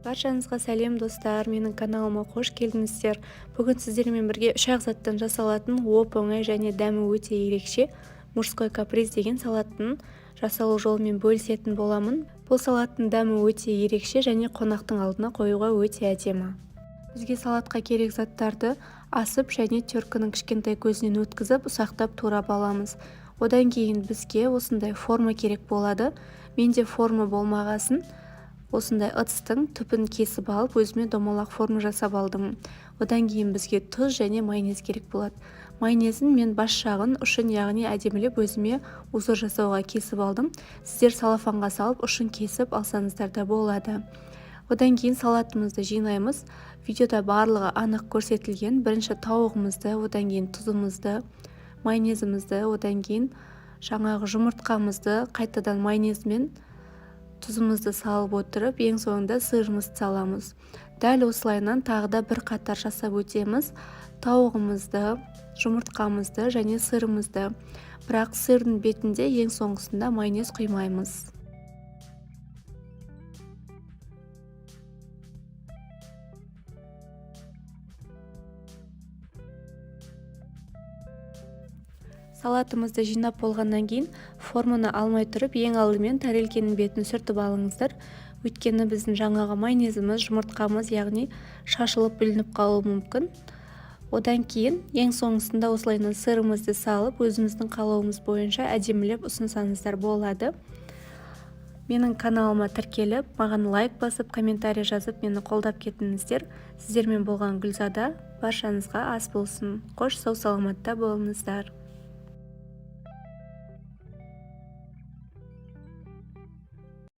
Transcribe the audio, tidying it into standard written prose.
Баршаңызға сәлем, достар! Менің каналыма қош келдіңіздер! Бүгін сіздермен бірге үш-ақ заттан жасалатын, оп-оңай және дәмі өте ерекше «Мужской каприз» деген салаттың жасалу жолымен бөлісетін боламын. Бұл салаттың дәмі өте ерекше және қонақтың алдына қоюға өте әдемі. Бізге салатқа керек заттарды асып және теркінің кішкентай көзінен өткізіп, ұсақтап турап аламыз. Одан кейін бізге осындай форма керек болады. Менде форма болмағасын, осындай ыдыстың түбін кесіп алып, өзіме домалақ форма жасап алдым. Одан кейін бізге тұз және майонез керек болады. Майонезін мен бас жағын, ұшын, яғни әдемілеп өзіме узор жасауға кесіп алдым. Сіздер салафанға салып, ұшын кесіп алсаңыздар да болады. Одан кейін салатымызды жинаймыз. Видеода барлығы анық көрсетілген. Бірінші тауығымызды, одан кейін тұзымызды, майонезімізді, одан кейін жаңағы жұмыртқамызды, қайтадан майонезмен тұзымызды салып отырып, ең соңында сырымызды саламыз. Дәл осылайынан тағы да бір қатар жасап өтеміз: тауығымызды, жұмыртқамызды және сырымызды. Бірақ сырдың бетінде ең соңғысында майонез құймаймыз. Салатымызды жинап болғаннан кейін, форманы алмай тұрып, ең алдымен тарелкенің бетін сүртіп алыңыздар. Өйткені біздің жаңағы майонезіміз, жұмыртқамыз, яғни шашылып, бүлініп қалуы мүмкін. Одан кейін ең соңғысында осылайынан сырымызды салып, өзіміздің қалауымыз бойынша әдемілеп ұсынсаңыздар болады. Менің каналыма тіркеліп, маған лайк басып, комментарий жазып, мені қолдап кетіңіздер. Сіздермен болған Гүлзада. Баршаңызға ас болсын! Қош, сау саламатта болыңыздар!